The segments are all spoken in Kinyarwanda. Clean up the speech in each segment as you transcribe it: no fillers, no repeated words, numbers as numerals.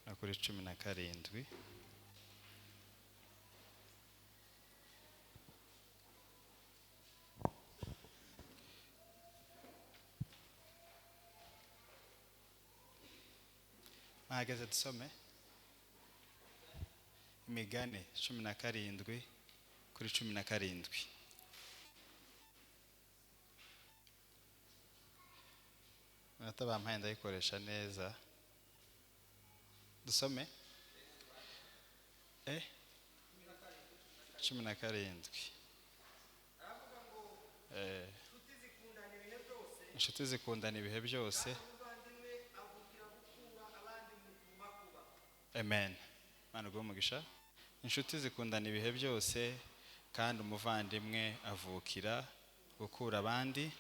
No kuri 17. Mwahageze dusome Imigani 17 kuri 17. Iminota bampaye ndayikoresha neza. Dusome 17. Inshuti zikundana ibihe byose. Amen. Imana iguhe umugisha. Inshuti zikundana ibihe byose, kandi umuvandimwe avukira gukura abandi.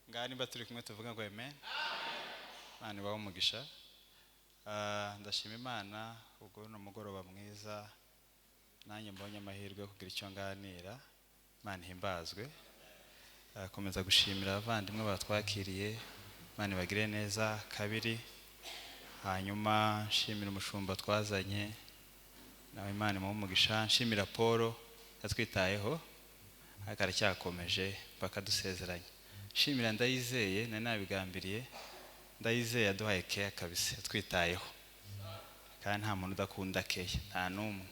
Ngaha niba turi kumwe tuvuga ngo amen. Imana ibahe umugisha. Ndashima Imana ubwo ni umugoroba mwiza, nanjye mbonye amahirwe yo kugira icyo nganira. Imana ihimbazwe. Komeza gushimira abavandimwe batwakiriye, Imana ibagire neza. Kabiri, hanyuma nshimira umushumba twazanye nawe, Imana imuhe umugisha. Nshimira Paul yatwitayeho ariko aracyakomeje mpaka dusezeranye. Nshimira Ndayizeye, nari nabigambiriye, Ndayizeye yaduhaye keya kabisa, yatwitayeho, kandi nta muntu udakunda keya, nta n'umwe.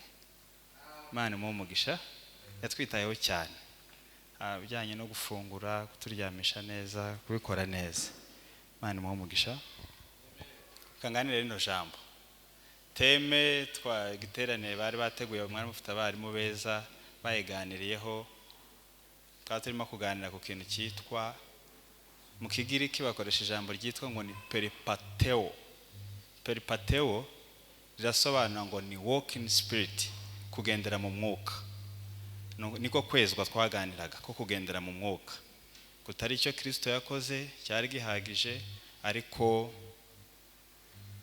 Imana imuhe umugisha, yatwitayeho cyane bijyanye no gufungura, kuturyamisha neza, kubikora neza. Imana imuhe umugisha. Kanganire rino jambo teme twagiteraniye bari bateguye, mwari mufite abarimu beza bayiganiriyeho. Twari turimo kuganira ku kintu cyitwa, mu Kigiriki bakoresha ijambo ryitwa ngo ni peripateo. Peripateo rirasobanura ngo ni walk in spirit, kugendera mu mwuka. Niko kwezwa twaganiraga ko kugendera mu mwuka kutari icyo Kristo yakoze cyari gihagije, ariko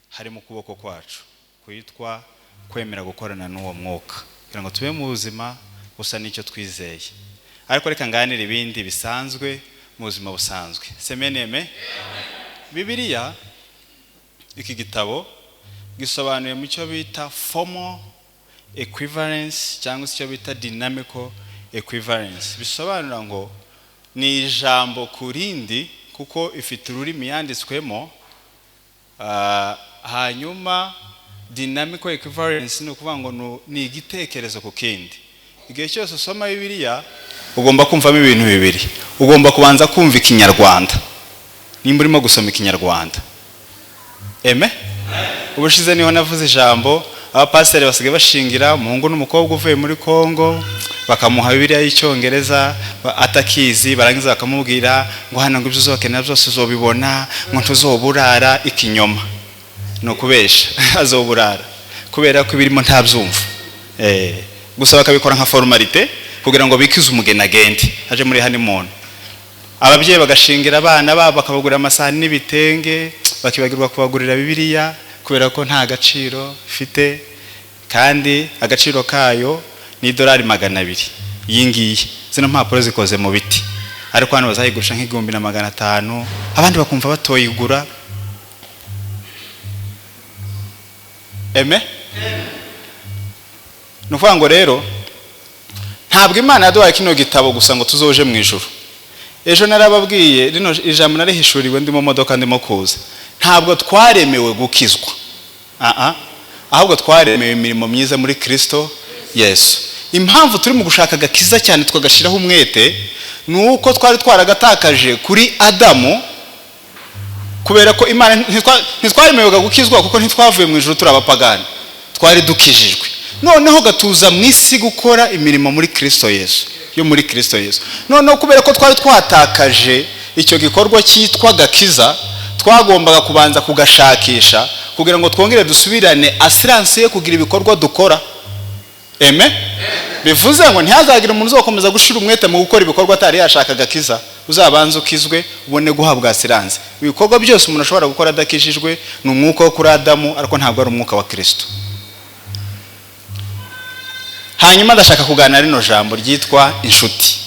hari mu kuboko kwacu kwitwa kwemera gukorana n'uwo mwuka kugira ngo tube mu buzima busa n'icyo twizeye. Ariko reka nganire ibindi bisanzwe mu buzima busanzwe. Semeneme. Bibiliya iki gitabo gisobanuye mu cyo bita formal equivalence cyangwa se icyo bita dynamical equivalence. Bisobanura ngo ni ijambo ku rindi kuko ifite ururimi yanditswemo. Hanyuma dynamical equivalence ni ukuvuga ngo ni igitekerezo ku kindi. Igihe cyose usoma Bibiliya ugomba kumvamo ibintu bibiri. Ugomba kubanza kumva Ikinyarwanda nimba urimo gusoma Ikinyarwanda. Eme? Ubushize niho navuze ijambo abapasiteri basigaye bashingira umuhungu n'umukobwa uvuye muri Kongo, bakamuha Bibiliya y'Icyongereza atakizi, barangiza bakamubwira ngo hano ngo ibyo uzokenera byose uzobibona, ngo ntuzoburara. Ikinyoma ni ukubesha, azoburara kubera ko ibirimo ntabyumva. Gusa bakabikora nka formalite kugira ngo bikize umugeni agende aje muri honeymoon. Ababyeyi bagashingira abana babo bakabagurira amasahani n'ibitenge, bakibagirwa kubagurira Bibiliya kubera ko nta gaciro ifite, kandi agaciro kayo ni $200 iyi ngiyi. Zino mpapuro zikoze mu biti, ariko hano bazayigurisha nk'1500, abandi bakumva batoyigura. Eme? Ni ukuvuga ngo rero ntabwo Imana yaduhaye kino gitabo gusa ngo tuzoje mu ijuru. Ejo narababwiye rino ijambo narihishuriwe ndi mu modoka ndimo kuza. Ntabwo twaremewe gukizwa, ahubwo twaremewe imirimo myiza muri Kristo Yesu. Impamvu turi mu gushaka agakiza cyane tukagashiraho umwete ni uko twari twaragatakaje kuri Adamu, kubera ko Imana ntitwaremewe gukizwa kuko ntitwavuye mu ijuru turi abapagani, twari dukijijwe. Noneho gatuza mu isi gukora imirimo muri Kristo Yesu, yo muri Kristo Yesu. Noneho kubera ko twari twatakaje icyo gikorwa cyitwa gakiza, twagombaga kubanza kugashakisha kugira ngo twongere dusubirane assurance yo kugira ibikorwa dukora. Amen. Bivuze ngo ntihazagira umuntu uzokomeza gushira umwete mu gukora ibikorwa atari yashaka gakiza. Uzabanza ukizwe ubone guhabwa assurance. Ibikorwa byose umuntu ashobora gukora adakijijwe ni umwuka wo kuri Adamu, ariko ntabwo ari umwuka wa Kristo. Hanyuma ndashaka kuganira rino jambo ryitwa inshuti.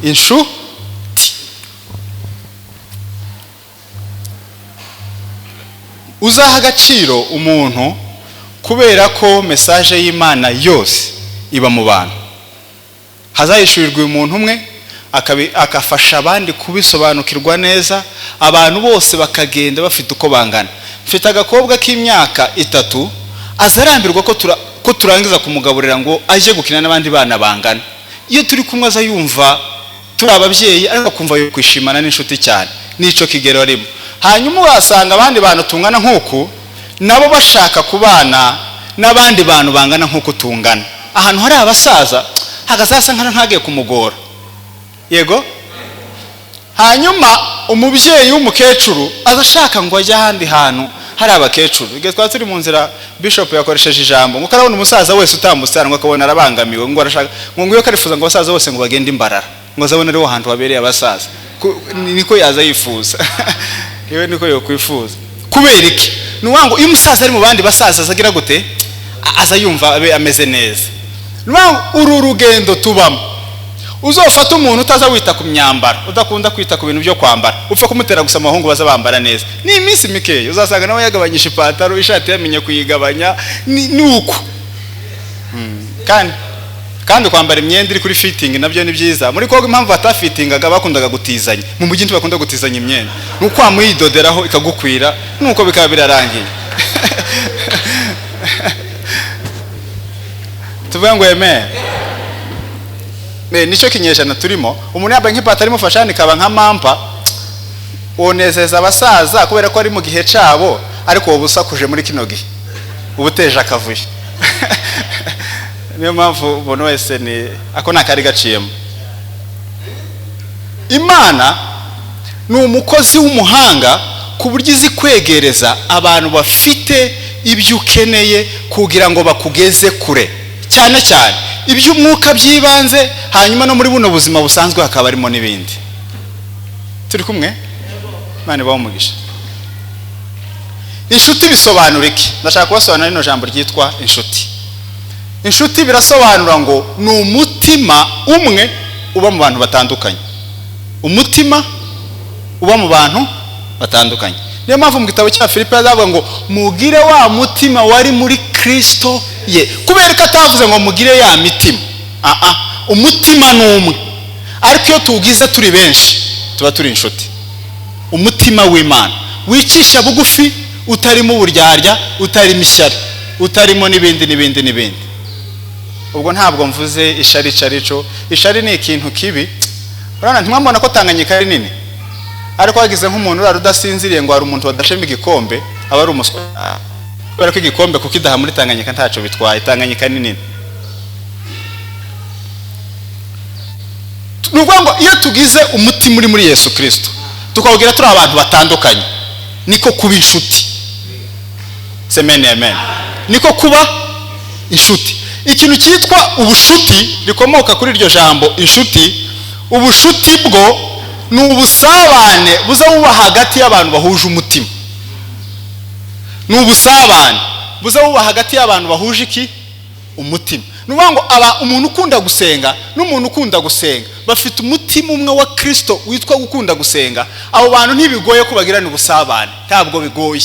Inshuti. Uzaha agaciro umuntu kubera ko message y'Imana yose iba mu bantu. Hazahishurirwa umuntu umwe akafasha abandi kubisobanukirwa neza, abantu bose bakagenda bafite uko bangana. Mfite agakobwa k'imyaka 3 azarambirwa ko turangiza kumugaburira ngo aje gukina n'abandi bana bangana. Iyo turi kumwe aza yumva turi ababyeyi, ariko akumva yo kwishimana n'inshuti cyane, nico kigero arimo. Hanyuma urasanga abandi bantu tungana nkuku nabo bashaka kubana n'abandi bantu bangana nkuko tungana. Ahantu hari abasaza hagazasa nka ntagiye kumugora. Yego. Hanyuma umubyeyi w'umukecuru azashaka ngo ajye ahandi hantu hari abakecuru. Igihe twari turi mu nzira bishop yakoresheje ijambo ngo karabona umusaza wese utambutse ngo akabona arabangamiwe, ngo arashaka ngo nguyo karifuza ngo abasaza bose ngo bagende imbarara, ngo azabone ariho hantu habereye abasaza. Niko yaza yifuza. Yewe niko yokwifuza. Kubera iki? Ni ngo iyo umusaza ari mu bandi basaza azagira gute? Aza yumva abe ameze neza. Ni uru rugendo tubamo. Uzofata umuntu utaza wita ku myambaro, udakunda kwita ku bintu byo kwambara, upfa kumutera gusa amahungu baza bambara neza. Ni iminsi mikeya uzasanga nawe yagabanyisha ipantaro, ishati yamenye kuyigabanya, ni uko. Kandi kwambara imyenda iri kuri fitting nabyo ni byiza. Muri koga impamvu batafitingaga bakundaga gutizanya. Mu mujyi ntibakunda gutizanya imyenda. Nuko wamuyidoderaho ikagukwira, nuko bikaba birarangiye. Tuvuga ngo amen. Nicyo kinyejana turimo. Umuntu yambaye nk'ipantaro imufasha ikaba nka mampa, wonezeza abasaza kubera ko ari mu gihe cabo, ariko wowe usakuje muri kino gihe ubuteje akavuyo. Niyo mpamvu umuntu wese ni ako nakari gaciyemo. Imana ni umukozi w'umuhanga ku buryo izi kwegereza abantu bafite ibyo ukeneye kugira ngo bakugeze kure, cyane cyane iby'umwuka by'ibanze, hanyuma no muri buno buzima busanzwe hakaba harimo n'ibindi. Turi kumwe? Imana ibahe umugisha. Inshuti bisobanura iki? Ndashaka kubasobanurira rino jambo ryitwa inshuti. Inshuti birasobanura ngo ni umutima umwe uba mu bantu batandukanye. Umutima uba mu bantu batandukanye. Niyo mpamvu mu gitabo cya Filipo yavuga ngo mugire wa mutima wari muri Kristo ye. Kubera ko atavuze ngo mugire ya mitima. Umutima ni umwe. Ariko iyo tugize turi benshi tuba turi inshuti. Umutima w'Imana wicisha bugufi, utarimo uburyarya, utarimo ishyari, utarimo n'ibindi n'ibindi n'ibindi. Ubwo ntabwo mvuze ishari carico. Ishari ni ikintu kibi. Urabona ntimwambona ko Tanganyika ari nini, ariko wagize nk'umuntu urara udasinziriye ngo hari umuntu wadashema igikombe, aba ari umuswa. Kubera ko igikombe kukidaha muri Tanganyika ntaco bitwaye, Tanganyika ni nini. Nukuvuga ngo iyo tugize umutima uri muri Yesu Kristo, tukawugira turi abantu batandukanye, niko kuba inshuti. Amen, amen. Niko kuba inshuti. Ikintu cyitwa ubushuti rikomoka kuri iryo jambo inshuti. Ubushuti bwo ni ubusabane buza buba hagati y'abantu bahuje umutima. Ni ubusabane buza buba hagati y'abantu bahuje iki? Umutima. Ni ukuvuga ngo umuntu ukunda gusenga n'umuntu ukunda gusenga bafite umutima umwe wa Kristo witwa gukunda gusenga. Abo bantu ntibigoye ko bagirana ubusabane, ntabwo bigoye,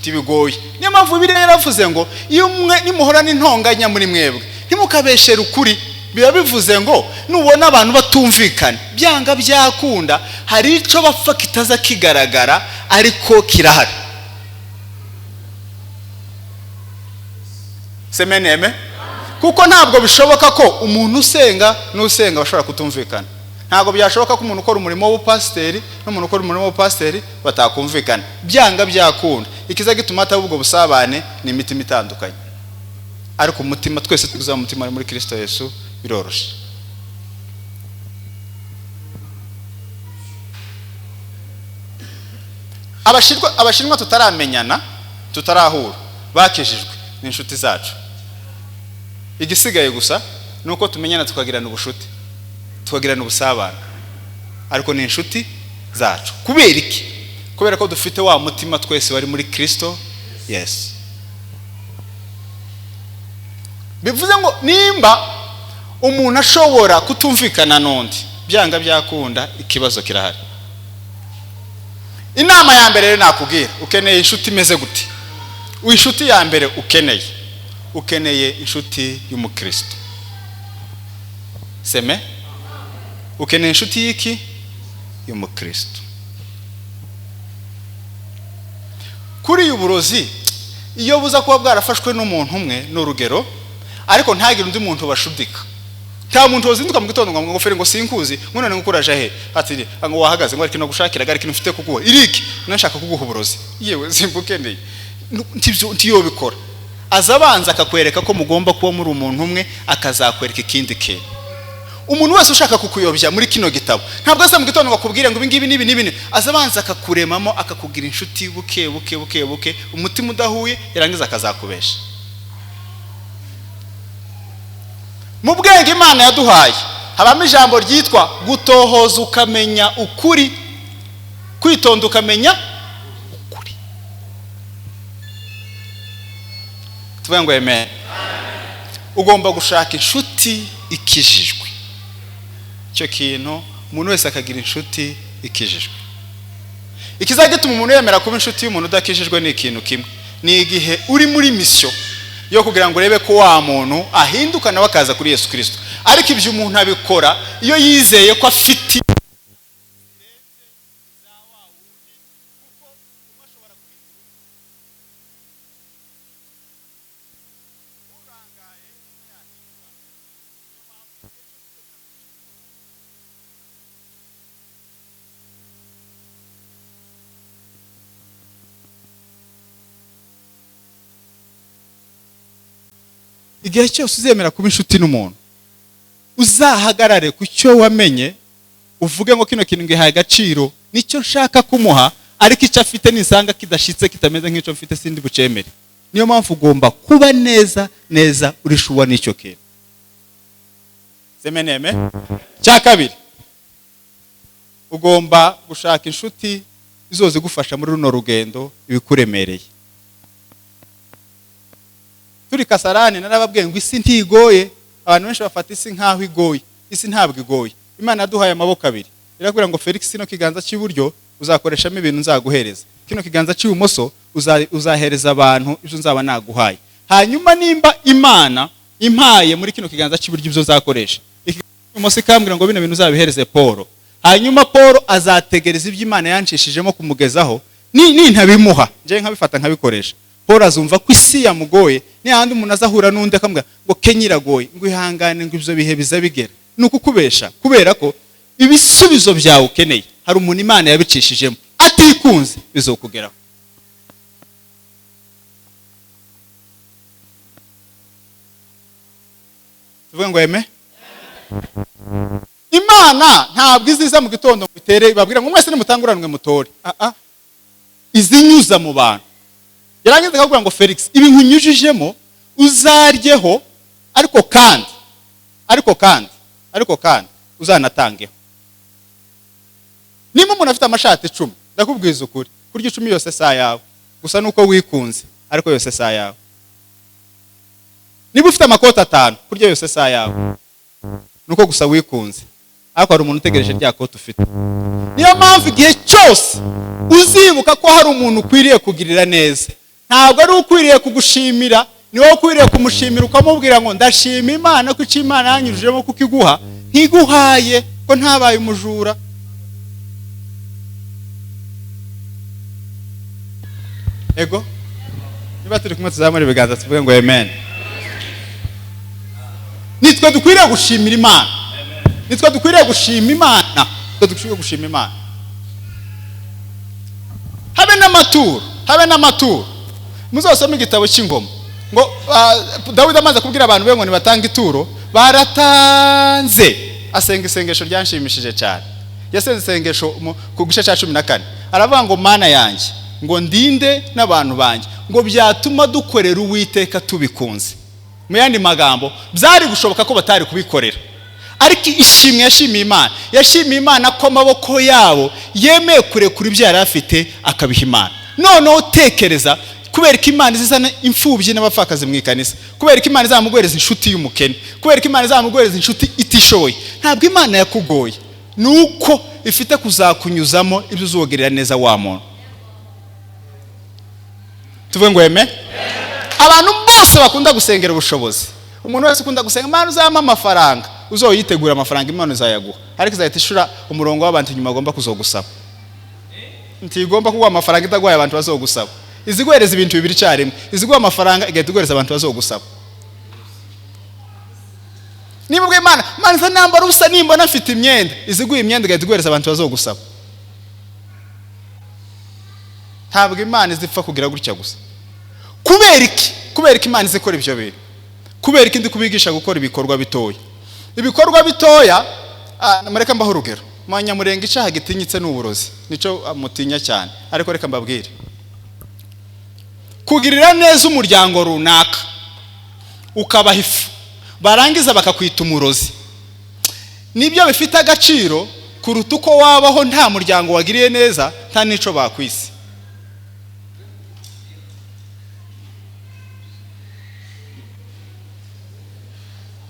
ntibigoye. Niyo mpamvu Bibiliya yaravuze ngo iyo mwe nimuhorana intonganya muri mwebwe ntimukabeshere ukuri. Biba bivuze ngo nubona abantu batumvikana byanga byakunda hari ico bapfa kitaza kigaragara ariko kirahari. Semeneme. Kuko ntabwo bishoboka ko umuntu usenga n'usenga bashobora kutumvikana. Ntabwo byashoboka ko umuntu ukora umurimo w'ubupasiteri n'umuntu ukora umurimo w'ubupasiteri batakumvikana. Byanga byakunda. Ikiza gituma hataba ubwo busabane ni imitima itandukanye. Ariko umutima twese tuza umutima muri Kristo Yesu biroroshe. Abashinwa tutaramenyana, tutarahura, bakijijwe ni inshuti zacu. Igisigaye gusa nuko tumenyana tukagirana ubushuti, tukagirana ubusabane, ariko ni inshuti zacu. Kubera iki? Kubera ko dufite wa mutima twese wari muri Kristo Yesu. Bivuze ngo nimba umuntu ashobora kutumvikana n'undi byanga byakunda ikibazo kirahari. Inama ya mbere rero nakubwira, ukeneye inshuti imeze gute? Inshuti ya mbere ukeneye, ukeneye inshuti y'umukristo. Seme, ukeneye inshuti y'iki? Y'umukristo. Kuri uyu burozi iyo buza kuba bwarafashwe n'umuntu umwe, ni urugero, ariko ntagire undi muntu bashudika. Nta muntu wazinduka mu gitondo ngo ngofere ngo sinkuzi, ngo none ngukuraje he, ati ngo wahagaze ngo ariko gushakira gari kintu mfite kuguha iriki, nashaka kuguha uburozi, yewe simbukeneye, ntiyobikora. Azabanza akakwereka ko mugomba kuba muri umuntu umwe, akazakwereka ikindi kintu. Umuntu wese ushaka kukuyobya muri kino gitabo ntabwo aza mu gitondo ngo akubwire ngo ibingibi n'ibi n'ibi, azabanza akakuremamo, akakugira inshuti buke buke buke buke, umutima udahuye, yarangiza akazakubesha. Mu bwenge Imana yaduhaye habamo ijambo ryitwa gutohoza ukamenya ukuri, kwitonda ukamenya ukuri. Tuvuge ngo amen. Ugomba gushaka inshuti ikijijwe. Icyo kintu umuntu wese akagira inshuti ikijijwe. Ikizagituma umuntu yemera kuba inshuti y'umuntu udakijijwe ni ikintu kimwe, ni igihe uri muri mission yo kugira ngo urebe ko wa muntu ahinduka nawe akaza kuri Yesu Kristo. Ariko ibyo umuntu abikora iyo yizeye ko afite igihe cyose uzemera kuba inshuti n'umuntu, uzahagarare ku cyo wamenye, uvuge ngo kino kintu ngihaye agaciro, nicyo nshaka kumuha, ariko icyo afite nisanga kidashitse kitameze nk'icyo mfite sindi bucemere. Niyo mpamvu ugomba kuba neza neza urishuwa n'icyo kintu. Semeneme. Cya kabiri, ugomba gushaka inshuti izozigufasha muri runo rugendo ibikuremereye. Turi Kasarani narababwiye ngo isi ntigoye. Abantu benshi bafata isi nkaho igoye. Isi ntabwo igoye. Imana yaduhaye amaboko abiri, irakubwira ngo Felix, kino kiganza cy'iburyo uzakoreshamo ibintu nzaguhereza, kino kiganza cy'ibumoso uzahereza abantu ibyo nzaba naguhaye. Hanyuma nimba Imana impaye muri kino kiganza cy'iburyo ibyo nzakoresha, ikiganza cy'ibumoso ikambwira ngo bino bintu uzabihereze Paul, hanyuma Paul azategereza ibyo Imana yanshishijemo kumugezaho, nintabimuha nje nkabifata nkabikoresha, Paul azumva ko isi yamugoye. Ni handi umuntu azahura n'undi akamubwira ngo Kenya iragoye, ngo ihangane, ngo ibyo bihe biza bigera. Ni ukukubesha, kubera ko ibisubizo byawe ukeneye hari umuntu Imana yabicishijemo atikunze, bizokugeraho. Tuvuge ngo eme. Imana ntabwo iziza mu gitondo ngo itere ibabwira ngo mwese nimutanguranwe mutore. Izinyuza mu bantu. Yarangiza akakubwira ngo Felix, ibi nkunyujijemo uzaryeho, ariko kandi uzanatangeho. Niba umuntu afite amashati 10, ndakubwiza ukuri, kurya 10 yose saa yawe, gusa nuko wikunze, ariko yose saa yawe. Niba ufite amakoti 5, kurya yose saa yawe, nuko gusa wikunze, ariko hari umuntu utegereje rya koti ufite. Niyo mpamvu igihe cyose uzibuka ko hari umuntu ukwiriye kugirira neza, ntabwo ari ukwiriye kugushimira, ni wowe ukwiriye kumushimira, ukamubwira ngo ndashima Imana ko icyo Imana yanyujijemo kukiguha ntiguhaye, ko ntabaye umujura. Ego, niba turi kumwe tuzamure ibiganza tuvuge ngo amen. Nitwe dukwiriye gushimira Imana. Nitwe dukwiriye gushima Imana. Nitwe dukwiriye gushima Imana. Habe n'amaturo, habe n'amaturo. Muzosome igitabo cy'ingoma ngo Dawidi amaze kubwira abantu be ngo nibatanga ituro, baratanze. Asenga isengesho ryanshimishije cyane. Yasenze isengesho ku gice cya 14. Aravuga ngo Mana yanjye, ngo ndinde n'abantu banjye, ngo byatuma dukorera Uwiteka tubikunze. Mu yandi magambo, byari gushoboka ko batari kubikorera, ariko ishimwe yashimiye Imana, yashimiye Imana ko amaboko yabo yemeye kurekura ibyo yari afite akabiha Imana. Noneho tekereza, kubera ko Imana izana imfubyi n'abapfakazi mu ikanisa, kubera ko Imana izamuguhereza inshuti y'umukene, kubera ko Imana izamuguhereza inshuti itishoboye, ntabwo Imana yakugoye, nuko ifite kuzakunyuzamo ibyo uzogerera neza wa muntu. Tuvuge ngo amen. Abantu bose bakunda gusengera ubushobozi, umuntu wese ukunda gusenga Imana uzampa amafaranga, uzoyitegura amafaranga Imana izayaguha, ariko izahita ishura umurongo w'abantu inyuma agomba kuzogusaba. Ntigomba kuguha amafaranga itaguhaye abantu bazogusaba. Iziguhereza ibintu bibiri icyarimwe, iziguha amafaranga igahita iguhereza abantu bazogusaba. Niba ubwo Imana iza nambara ubusa nimbona mfite imyenda, iziguha imyenda igahita iguhereza abantu bazogusaba. Ntabwo Imana izipfa kugira gutya gusa. Kubera iki? Kubera iki Imana izikora ibyo bintu? Kubera iki ndi kubigisha gukora ibikorwa bitoya? Ibikorwa bitoya, mureka mbaho urugero. Mwanyamurenga icyaha gitinyitse n'uburozi, nico mutinya cyane, ariko reka mbabwire. Kugirira neza umuryango runaka ukabaha ifu, barangiza bakakwita umurozi, nibyo bifite agaciro kuruta uko wabaho nta muryango wagiriye neza, nta nico bakwise.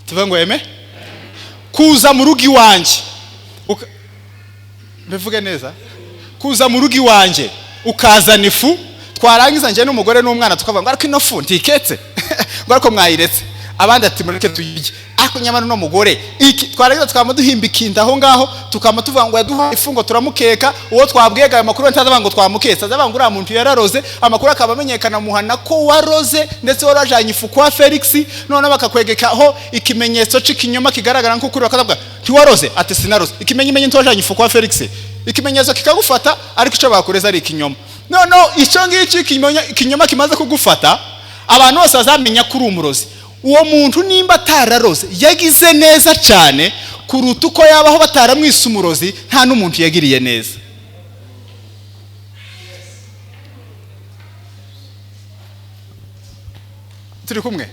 Tuvuge ngo eme? Kuza mu rugo iwanjye, bivuge neza, kuza mu rugo iwanjye ukazana ifu, twarangiza njye n'umugore n'umwana tukavuga ngo ariko ino fu ntiketse, ngo ariko mwayiretse, abandi ati mureke tuyirye, ariko nyamara no mugore iki, twarangiza tukaba duhimba ikinda aho ngaho, tukaba tuvuga ngo yaduha ifu ngo turamukeka, uwo twabwega ayo makuru ntazavuga ngo twamuketse, azavuga ngo uriya muntu yararoze, amakuru akaba amenyekana muhana ko waroze, ndetse warajanye ifu kwa Felix, none bakakwegekaho ikimenyetso c'ikinyoma kigaragara nk'ukuri, bakavuga ntiwaroze, ati sinaroze, ikimenyimenyi ntiwajanye ifu kwa Felix, ikimenyetso kikagufata, ariko ico bakureza ari ikinyoma. None icyo ngicyo ikinyoma kimaze kugufata, abantu bose bazamenya ko uri umurozi. Uwo muntu nimba atararoze yagize neza cyane kuruta uko yabaho bataramwise umurozi, nta n'umuntu yagiriye neza. Turi kumwe?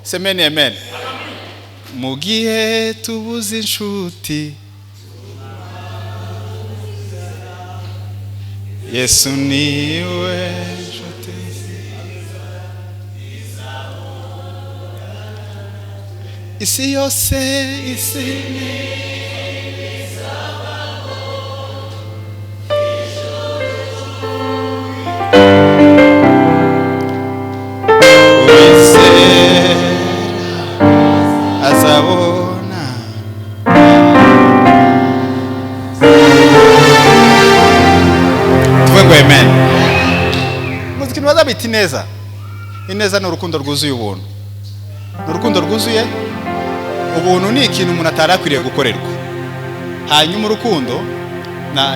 Semeni amen. Mu gihe tubuze inshuti, Yesu niwe nshuti. Isi yose, isi uwizera azabona. Tuvuge ngo amen. Muzi ikintu bazabita ineza? Ineza ni urukundo rwuzuye ubuntu. Ni urukundo rwuzuye ubuntu, ni ikintu umuntu atarakwiriye gukorerwa. Hanyuma urukundo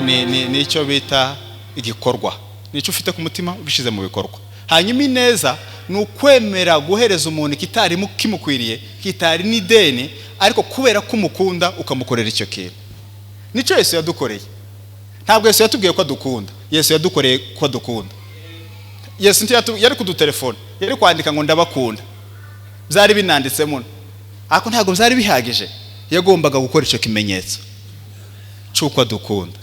ni icyo bita igikorwa, nicyo ufite ku mutima ubishize mu bikorwa. Hanyuma ineza ni ukwemera guhereza umuntu kitari kimukwiriye, kitari n'ideni, ariko kubera ko umukunda ukamukorera icyo kintu. Nicyo Yesu yadukoreye. Ntabwo Yesu yatubwiye ko adukunda, Yesu yadukoreye ko adukunda. Yesu yari kudutelefona, yari kwandika ngo ndabakunda, byari binanditsemo, ariko ntabwo byari bihagije, yagombaga gukora icyo kimenyetso cy'uko adukunda.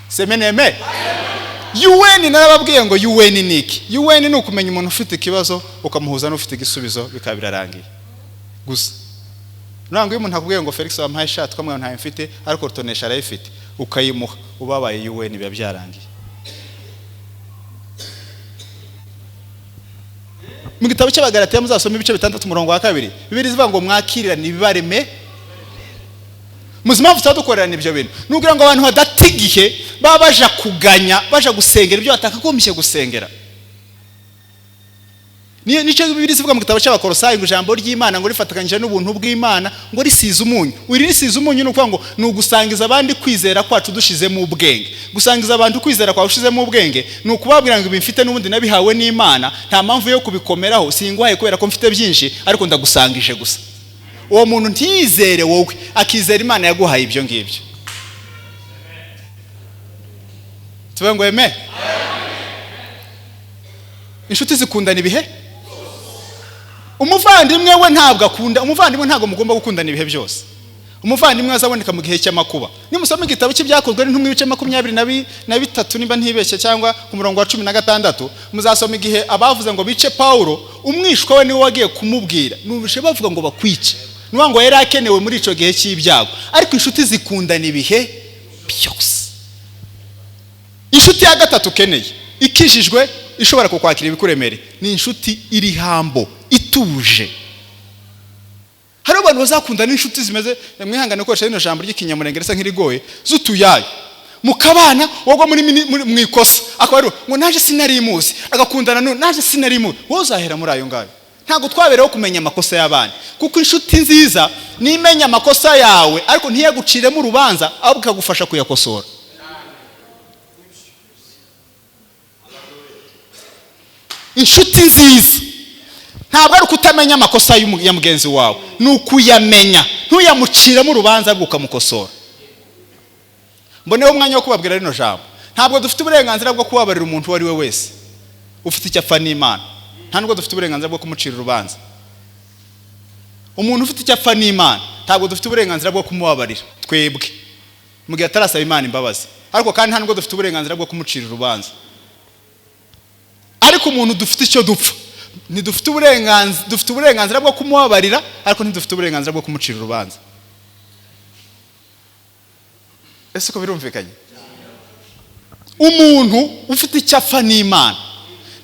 Semeneme. UN narababwiye ngo UN ni iki? UN ni ukumenya umuntu ufite ikibazo ukamuhuza n'ufite igisubizo, bikaba birarangiye gusa. Ntabwo iyo umuntu akubwiye ngo Felix wampaye ishati ukamubwira ntayo mfite, ariko rutonesha arayifite, ukayimuha, ubabaye UN biba byarangiye. Mu gitabo cy'Abagalatiya muzasoma ibice 6 umurongo wa 2, Bibiliya ivuga ngo mwakirirane ibibareme. Muzi impamvu tutadukorerana ibyo bintu? Nugira ngo abantu badata igihe baba baja kuganya, baja gusengera ibyo batakagombye gusengera. Nicyo Bibiliya ivuga mu gitabo cy'Abakolosayi ngo ijambo ry'Imana ngo rifatikanyije n'ubuntu bw'Imana ngo risize umunyu. Uri risize umunyu ni ukuvuga ngo ni ugusangiza abandi kwizera kwacu dushizemo ubwenge. Gusangiza abantu kwizera kwawe ushizemo ubwenge ni ukubabwira ngo ibi mfite n'ubundi nabihawe n'Imana, nta mpamvu yo kubikomeraho, singwaye kubera ko mfite byinshi, ariko ndagusangije gusa. Uwo muntu ntiyizere wowe, akizera Imana yaguhaye ibyo ngibyo. Tuvuge ngo amen. Inshuti zikundana ibihe? Umuvandimwe we ntabwo akunda, umuvandimwe ntabwo mugomba gukundana ibihe byose. Umuvandimwe azaboneka mu gihe cy'amakuba. Nimusoma igitabo cy'ibyakozwe n'intumwa ibice 23 nimba ntibeshye, cyangwa ku murongo wa 16, muzasoma igihe abavuze ngo bice Paulo, umwishwa we niwe wagiye kumubwira. Nubishe bavuga ngo bakwice. Nuwa ngo yari akenewe muri ico gihe cy'ibyago. Ariko inshuti zikundana ibihe byose. Inshuti ya gatatu ukeneye Ikijijwe, ishobora kukwakira ibikuremereye, ni inshuti iri humble, ituje. Hariho abantu bazakunda n'inshuti zimeze, mwihangane gukoresha rino jambo ry'Ikinyamurenge risa nk'irigoye, z'utuyayo, mukabana, wagwa muri mu ikosa akaba ari ngo naje sinari muzi, agakundana n'uyu naje sinari muzi. Wowe uzahera muri ayo ngayo. Ntabwo twabereho kumenya amakosa y'abandi, kuko inshuti nziza nimenya amakosa yawe ariko ntiyaguciremo urubanza, ahubwo ikagufasha kuyakosora. Inshuti nziza ntabwo ari ukutamenya amakosa ya mugenzi wawe, ni ukuyamenya ntuyamuciremo urubanza, ahubwo ukamukosora. Mboneho umwanya wo kubabwira rino jambo: ntabwo dufite uburenganzira bwo kubabarira umuntu uwo ari we wese ufite icyo apfa n'Imana. Nta nubwo dufite uburenganzira bwo kumucira urubanza. Umuntu ufite icyo apfa n'Imana, ntabwo dufite uburenganzira bwo kumubabarira twebwe mu gihe atarasaba Imana imbabazi, ariko kandi nta nubwo dufite uburenganzira bwo kumucira urubanza. Ariko umuntu dufite icyo dupfa, ntidufite uburenganzira. Dufite uburenganzira bwo kumubabarira, ariko ntidufite uburenganzira bwo kumucira urubanza. Ese ko birumvikanye? Umuntu ufite icyo apfa n'Imana,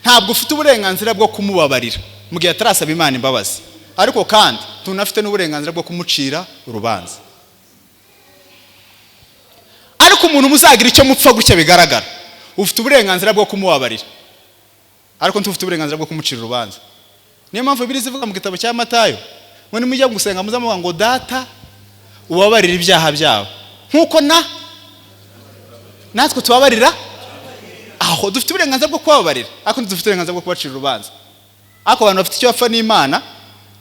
ntabwo ufite uburenganzira bwo kumubabarira mu gihe atarasaba Imana imbabazi, ariko kandi tunafite n'uburenganzira bwo kumucira urubanza. Ariko umuntu muzagira icyo mupfa gutya bigaragara, ufite uburenganzira bwo kumubabarira, ariko ntufite uburenganzira bwo kumucira urubanza. Niyo mpamvu Bibiliya ivuga mu gitabo cya Matayo ngo nimujya gusenga muzamuvuga ngo: "Data, ubabarire ibyaha byabo nk'uko na natwe tubabarira." Aho dufite uburenganzira bwo kubabarira, ariko ntidufite uburenganzira bwo kubacira urubanza. Ariko abantu bafite icyo bapfa n'Imana,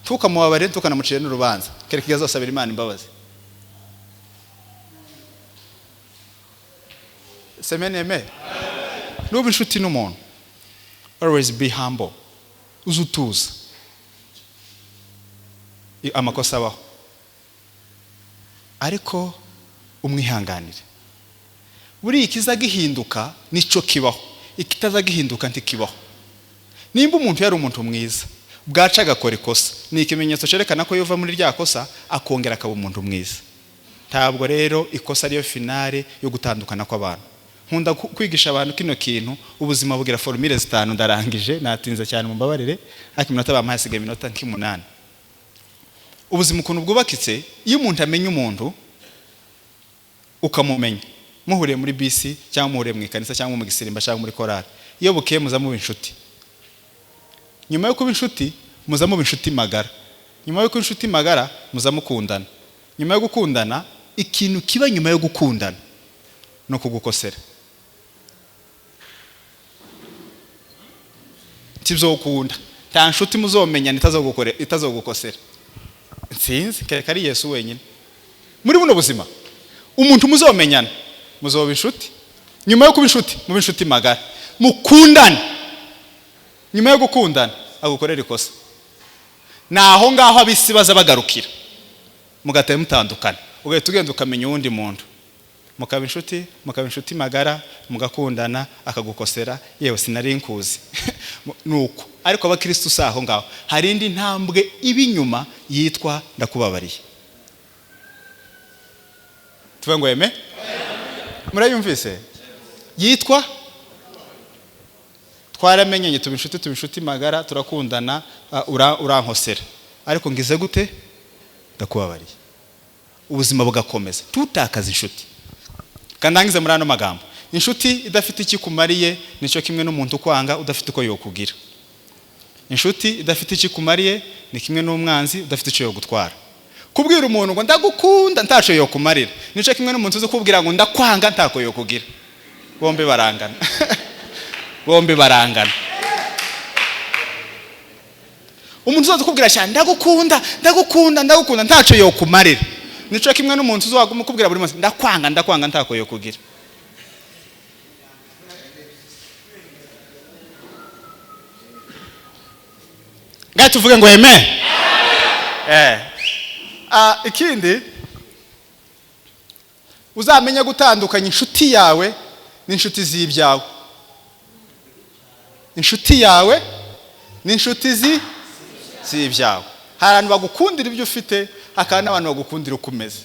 ntukamubabarire, ntukanamucire n'urubanza, kereka igihe azasabira Imana imbabazi. Semeneme, nuba inshuti n'umuntu, always be humble, uze utuza. Amakosa abaho, ariko umwihanganire. Buriya ikiza gihinduka nicyo kibaho, ikitaza gihinduka ntikibaho. Nimba umuntu yari umuntu mwiza, bwaca agakora ikosa, ni ikimenyetso cyerekana ko yuva muri rya kosa akongera akaba umuntu mwiza. Ntabwo rero ikosa ariyo finale yo gutandukana kw'abantu. Nkunda kwigisha abantu kino kintu: ubuzima bugira formule zitanu. Ndarangije, natinze cyane, mumbabarire, ariko iminota bampaye hasigaye iminota nk'umunani. Ubuzima ukuntu bwubakitse, iyo umuntu amenya umuntu, ukamumenya muhuriye muri bisi, cyangwa muhuriye mu ikanisa, cyangwa mu gisirimba, cyangwa muri korali, iyo bukeye muza muba inshuti. Nyuma yo kuba inshuti, muza muba inshuti magara. Nyuma yo kuba inshuti magara, muza mukundana. Nyuma yo gukundana, ikintu kiba nyuma yo gukundana ni ukugukosera. Ntibzokunda, nta nshuti muzomenyana itazogukosera. Nsinzi, kereka ari Yesu wenyine. Muri buno buzima, umuntu muzomenyana, muzoba inshuti. Nyuma yo kuba inshuti, muba inshuti magara, mukundane. Nyuma yo gukundana, agukorera ikosa. Ni aho ngaho ab'isi baza bagarukira, mugahita mutandukana, ugahita ugenda ukamenya uwundi muntu, mukaba inshuti, mukaba inshuti magara, mugakundana, akagukosera: "Yewe, sinari nkuzi." Nuko ariko abakirisitu si aho ngaho, hari indi ntambwe iba inyuma yitwa "ndakubabariye". Tuvuge ngo amen? Murayumvise? Yitwa twaramenyanye, tuba inshuti, tuba inshuti magara, turakundana, urankosera, ariko ngize gute? Ndakubabariye. Ubuzima bugakomeza, tutakaza inshuti. Kandangize muri ano magambo: inshuti idafite icyo ikumariye nicyo kimwe n'umuntu ukwanga udafite uko yokugira. Inshuti idafite icyo ikumariye ni kimwe n'umwanzi udafite icyo yogutwara. Kubwira umuntu ngo "ndagukunda" ntacyo yokumarira nicyo kimwe n'umuntu uzi kubwira ngo "ndakwanga" ntako yokugira. Bombi barangana, bombi barangana. Umuntu uzaza ukubwira cyane "ndagukunda, ndagukunda, ndagukunda" ntacyo yokumarira nicyo kimwe n'umuntu uzaguma ukubwira buri munsi "ndakwanga, ndakwanga" ntako yokugira. Ngaho tuvuge ngo amen. Ikindi, uzamenye gutandukanya inshuti yawe n'inshuti z'ibyawe. Inshuti yawe n'inshuti z'ibyawe. Hari abantu bagukundira ibyo ufite, hakaba n'abantu bagukundira uko umeze.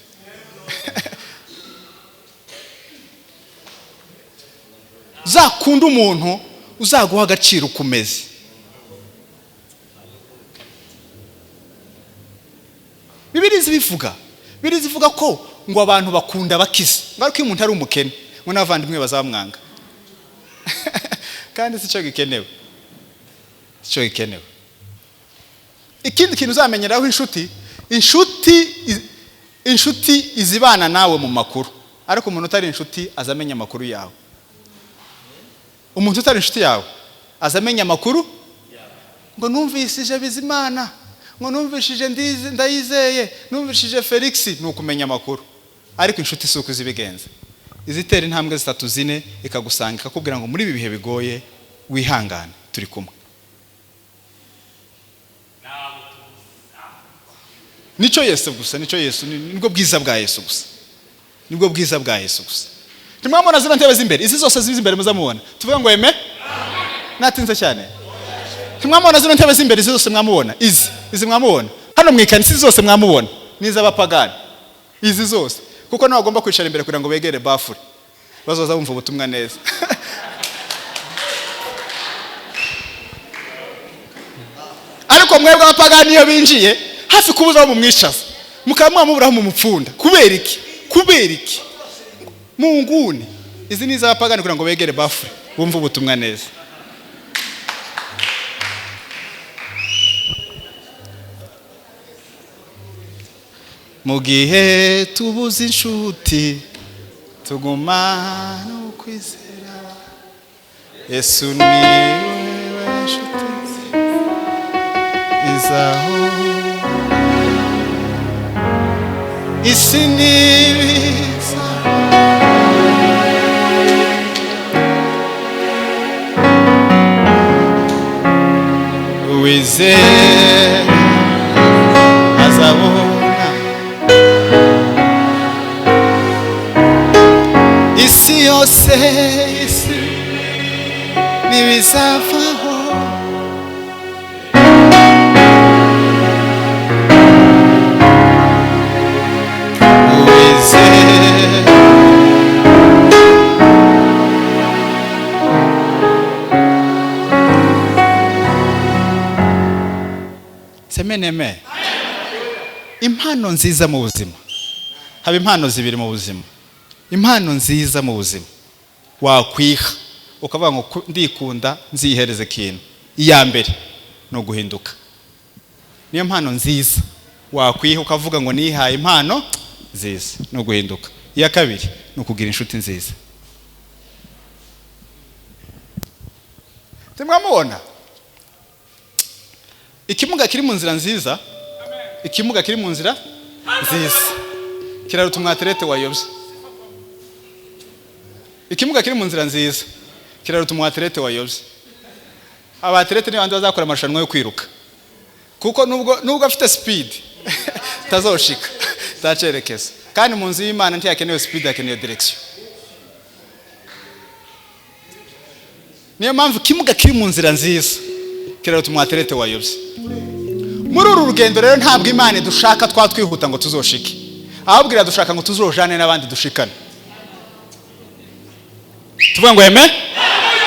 Zakunda umuntu. uzaguha agaciro ukomeze. Bibiliya bivuga, Bibiliya ivuga ko ngo abantu bakunda bakize, ngo ariko iyo umuntu ari umukene ngo n'abavandimwe bazamwanga. Kandi si cyo gikenewe, si cyo gikenewe. Ikindi kintu uzamenyeraho inshuti, inshuti izibana nawe mu makuru, ariko umuntu utari inshuti azamenya amakuru yawe. Umuntu utari inshuti yawe azamenya amakuru, ngo numvishije Bizimana, ngo numvishije Ndayizeye, numvishije Felix, ni ukumenya amakuru. Ariko inshuti si uko izibigenza, izitera intambwe zitatu zine ikagusanga ikakubwira ngo muri ibi bihe bigoye wihangane, turi kumwe. Nico Yesu gusa, nico Yesu, nibwo bwiza bwa Yesu gusa, nibwo bwiza bwa Yesu gusa. Ntimwamubona zino ntebe z'imbere, izi zose ziri imbere muzamubona, tuvuga ngo eme natinze cyane. Ntimwamubona zino ntebe z'imbere, izi zose mwamubona, izi mwamubona hano mu ikanisa, izi zose mwamubona ni iz'abapagani, izi zose, kuko nawe agomba kwicara imbere kugira ngo begere bafure bazoza bumva ubutumwa neza. Ariko mwebwe abapagani iyo binjiye hafi kubuza aho mumwicaza, mukaba mwamubura aho mumupfunda. Kubera iki? Kubera iki? Mu nguni izi ni iz'abapagani kugira ngo begere bafure bumve ubutumwa neza. Mu gihe tubuze inshuti tuguma no kwizera Yesu ni we nshuti izaho isi n'ibiza. Uwizera azabona isi yose, isi ntibizavaho. Uwizera semeneme. Impano nziza mu buzima, haba impano zibiri mu buzima. Impano nziza mu buzima wakwiha ukavuga ngo ndikunda nzihereze ikintu, iya mbere ni uguhinduka. Niyo mpano nziza wakwiha ukavuga ngo nihaye impano nziza, ni uguhinduka. Iya kabiri ni ukugira inshuti nziza. Timwamubona ikimuga kiri mu nzira nziza, ikimuga kiri mu nzira nziza kiraruta umwaterete wayobye. Ikimuga kiri mu nzira nziza kiraruta umwaterete wayobye. Abaterete ni bandi bazakora amarushanwa yo kwiruka, kuko nubwo afite speed tazoshika tacerekeza. Kandi mu nzu y'Imana ntiyakenewe speed, hakenewe direction. Niyo mpamvu ikimuga kiri mu nzira nziza kiraruta umwaterete wayobye. Muri uru rugendo rero ntabwo Imana idushaka twatwihuta ngo tuzoshike, ahubwo iradushaka ngo tuzojane n'abandi dushikane. Tuvuga ngo eme.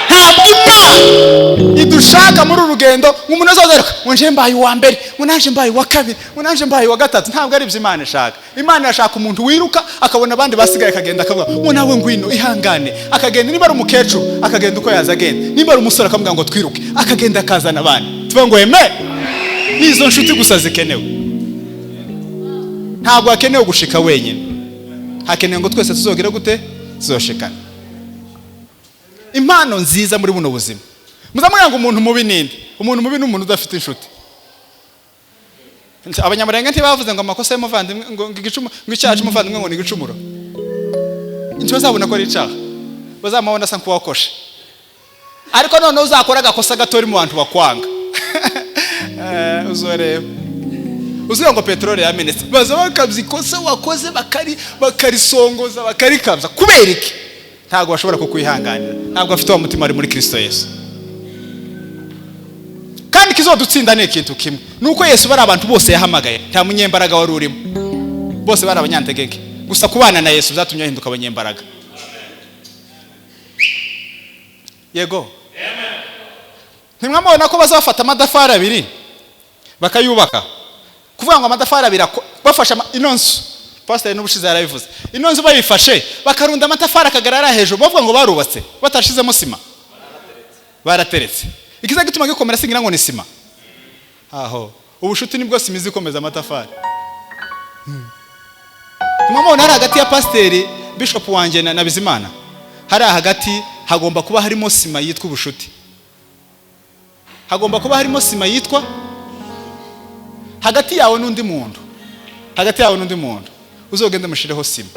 Ntabwo Imana idushaka muri uru rugendo ngo umuntu azazaruka ngo nje mbaye uwa mbere, ngo naje mbaye uwa kabiri, ngo naje mbaye uwa gatatu. Ntabwo ari ibyo Imana ishaka. Imana irashaka umuntu wiruka akabona abandi basigaye akagenda akavuga ngo nawe ngwino ihangane, akagenda. Niba ari umukecuru akagenda uko yaza agenda, niba ari umusore akamubwira ngo twiruke, akagenda akazana abandi. Tuvuga ngo eme. Nizo nshuti gusa zikenewe. Ntabwo hakenewe gushika wenyine, hakenewe ngo twese tuzogere gute, tuzoshikana. Impano nziza muri buno buzima, muzamubwira ngo umuntu mubi ninde? Umuntu mubi ni umuntu udafite inshuti. Abanyamurenge ntibavuze ngo amakosa y'umuvandimwe ngo igicumuro, ngo icyaha cy'umuvandimwe ngo ni igicumuro. Ntibazabona ko ari icyaha, bazamubona asa nk'uwakoshe. Ariko noneho uzakora agakosa gato mu bantu bakwanga, uzoreba uziga ngo peteroli yamenetse, baza bakabya ikosa wakoze bakarisongoza bakarikabya. Kubera iki? Ntabwo bashobora kukwihanganira, ntabwo bafite wa mutima ari muri Kristo Yesu. Kandi kizodutsinda ni ikintu kimwe, nuko Yesu bari abantu bose yahamagaye, nta munyembaraga wari urimo, bose bari abanyantegeke. Gusa kubana na Yesu byatumye bahinduka abanyembaraga. Yego. Ntimwamubona ko bazafata amatafari abiri bakayubaka? Kuvuga ngo amatafari abiri bafashe ino nzu, pasiteri n'ubushize yarabivuze, ino nzu bayifashe bakarunda amatafari akagarara hejuru, bavuga ngo barubatse batashizemo sima, barateretse. Ikiza gituma gikomera singira ngo ni sima. Aho ubushuti nibwo sima izikomeza amatafari. Ntimwamubona hari hagati ya pasiteri bishop wanjye na Bizimana, hari hagati hagomba kuba harimo sima yitwa ubushuti, hagomba kuba harimo sima yitwa hagati yawe n'undi muntu, hagati yawe n'undi muntu uzogende mushireho sima.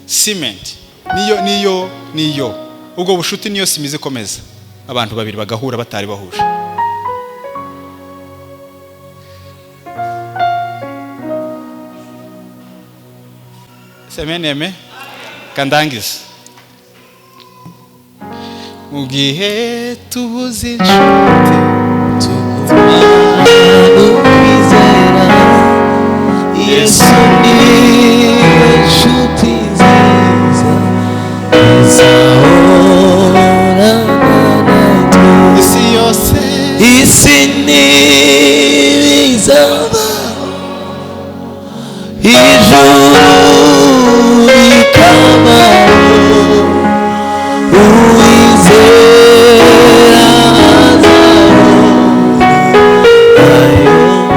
Cement niyo niyo niyo ubwo bushuti niyo sima izikomeza abantu babiri bagahura batari bahuje. Semeneme kandangiza mu gihe tubuze inshuti Tukwizera Yesu ni inshuti nziza izahorana natwe. Isi yose Isi ntibizabaho, ijuru rikabaho, uwizera azabona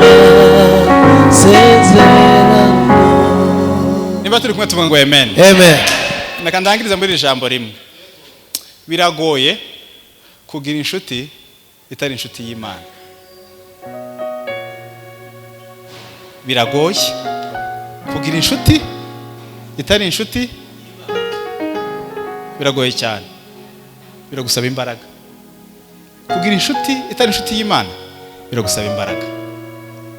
ayo masezerano. Niba turi kumwe tuvuga ngo amen. Amen. Reka ndangirize muri iri jambo rimwe. Biragoye kugira inshuti itari inshuti y'Imana. Biragoye kugira inshuti itari inshuti, biragoye cyane, biragusaba imbaraga. Kugira inshuti itari inshuti y'Imana biragusaba imbaraga.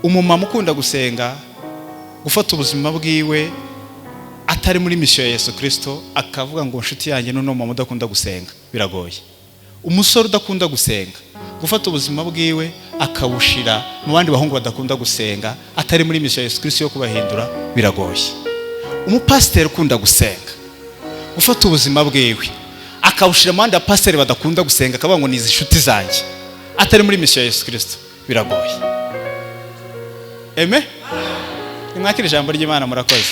Umumama ukunda gusenga, gufata ubuzima bwiwe atari muri misiyo ya Yesu Kristo, akavuga ngo inshuti yanjye n'uno mama udakunda gusenga, biragoye. Umusore udakunda gusenga, gufata ubuzima bwiwe akabushira mu bandi bahungu badakunda gusenga, atari muri misiyo ya Yesu Kristo yo kubahindura, biragoye. Umupasiteri ukunda gusenga, gufata ubuzima bwiwe akabushira mu bandi bapasiteri badakunda gusenga, akavuga ngo nizi inshuti zanjye, atari muri misiyo ya Yesu Kristo, biragoye. Amen. Nimwakire ijambo ry'Imana, murakoze.